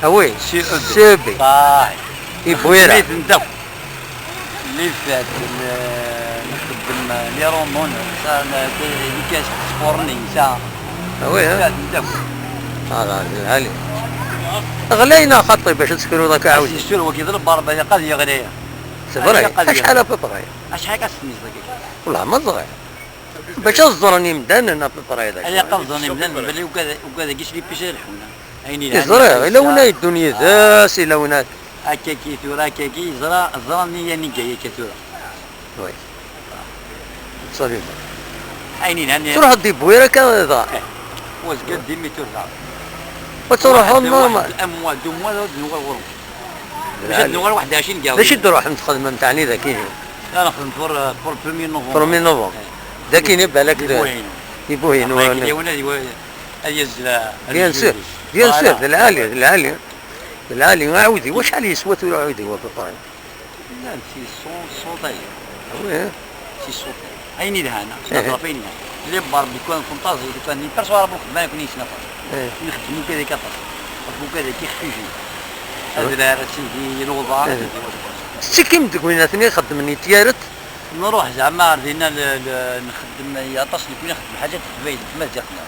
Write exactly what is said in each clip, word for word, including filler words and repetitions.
Ah oui, C E B. C E B. Ṣaḥi. I Bwira. Nitni akk. Li fat, n-, nxeddem li rondon, ça, n-, li kas scoring, ça. Ah oui, hein? Li fat, nitni akk. Ah, la, la, la. Ɣlayna xaṭi bac ad tekruḍ akka. Ah, c'est sûr, wagi d lbarba, ilaq ad yeɣli. C'est vrai. Ilaq ad yeɣli. Acḥal à peu près? Acḥal akka s-tenniḍ akka? Wallah, ma ẓriɣ. Bac ad ẓren yimdanen à peu près d acu. Ilaq ad ẓren yimdanen belli ugad-, ugad-agi s lipis ara leḥḥun. Ayen yelhan. I ẓriɣ, yella win ara yeddun yid-s, yella win ara. Akkagi tura, akkagi, ẓra-, ẓran-iyi anigay akka tura. Oui. Absolument. Ayen yelhan. Truḥeḍ di Bwir akka dɣa? Eh. Wazga dimi tura. Ad truḥeḍ normal. Waḥed, un mois, deux mois, ad nuɣal ɣur-wen. Maca ad nuɣal waḥed ɛecrin deg d acu i d-truḥemt txedmemt ɛni daki? La nxeddem pour, pour le premier novembre. Premier novembre. Eh. Daki ni balak di Buhin. Di Buhin, ad yazzel. Bien sûr, bien sûr, d lɛali, d lɛali. D lɛali, aɛudiw, acḥal yeswa tura aɛudiw à peu près? Llan six cents, cent aya. Ah oui, hein? Six cents aya. Ayen yelhan, eh, ayen yelhan. Les barbecue, nfenṭazi, lukan, perso ara bukk, ma yakun yesna. Eh. Nxeddem ukad-agi aṭas. Ukad-agi xfifi. Adrar, ad tili luḍa, ad tili wacu. Tettikim deg winatni ixeddmen i Tyaret? Nruḥ zeɛma ar dinna l-, l-, nxeddem aṭas, nekni nxeddem ḥaǧat n teqbaylit, tmaziɣt-nneɣ.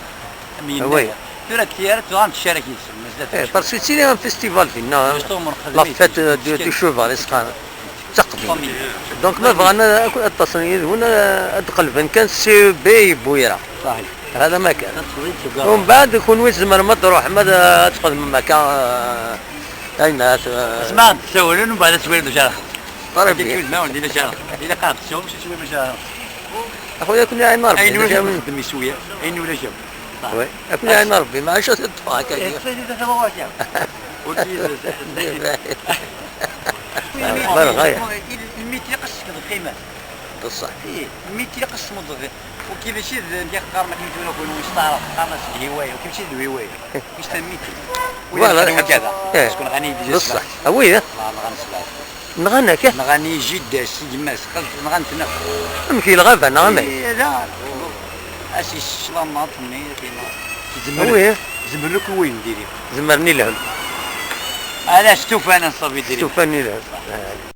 Am yennayer. Tura deg Tyaret, tura netcarak yid-sen, mazal. Eh, parce que yettili un festival dinna, la fête du, du cheval, i s-qqaren. D taqdimt. Donc, ma bɣan ad, ad ṭṭasen yid-wen, ad, ad qelben kan C E B i Bwira. Ṣaḥi. Hada ma kan. Umbeɛd, kunwi tzemrem ad tṛuḥem ad, ad txedmem akka, eh, ayen, eh, zma ad d-sawlen, umbeɛd ad twalem d acu ara xedmen. Très bien. Ad d-sawlen d acu ara xedmen. Ilaq ad d-sawlen, mačči ad twalem d acu ara xedmen. Axuya, ad ken-iɛin Ṛebbi. Ayen ulac ad xedmem yeswi, ayen ulac ad. Oui. Ad ken-iɛin Ṛebbi, maɛac ad teṭṭef akka. Eh, ttayet ad taweḍ akka. Ur tt-yezzi. Lmiti iqes seg lqima. Bṣaḥ. Ih, lmiti iqes seg lqima. Ur k-, mačči d nekk qqaren akken tura kun yesteɛref, qqaren-as d hiwaya, ur k-, mačči d hiwaya. Mačči d miti. Voilà. Ur yelli wakada. Eh. Parce que nɣan-iyi-d. Bṣaḥ. Ah oui, eh? Nɣan sebɛa. Nɣan-ak, eh? Nɣan-iyi jida-s, yemma-s, xalt-, nɣan-ten akk. Amek i lɣaba, nɣan-ak? Eh, la. As-yesseclameḍ-nni, akken. Ah oui, eh? Zemren akk i wayen diri. Zemren i lhemm. Ala, stufan, a ṣṣabi, diri. Stufan i lhemm. Eh.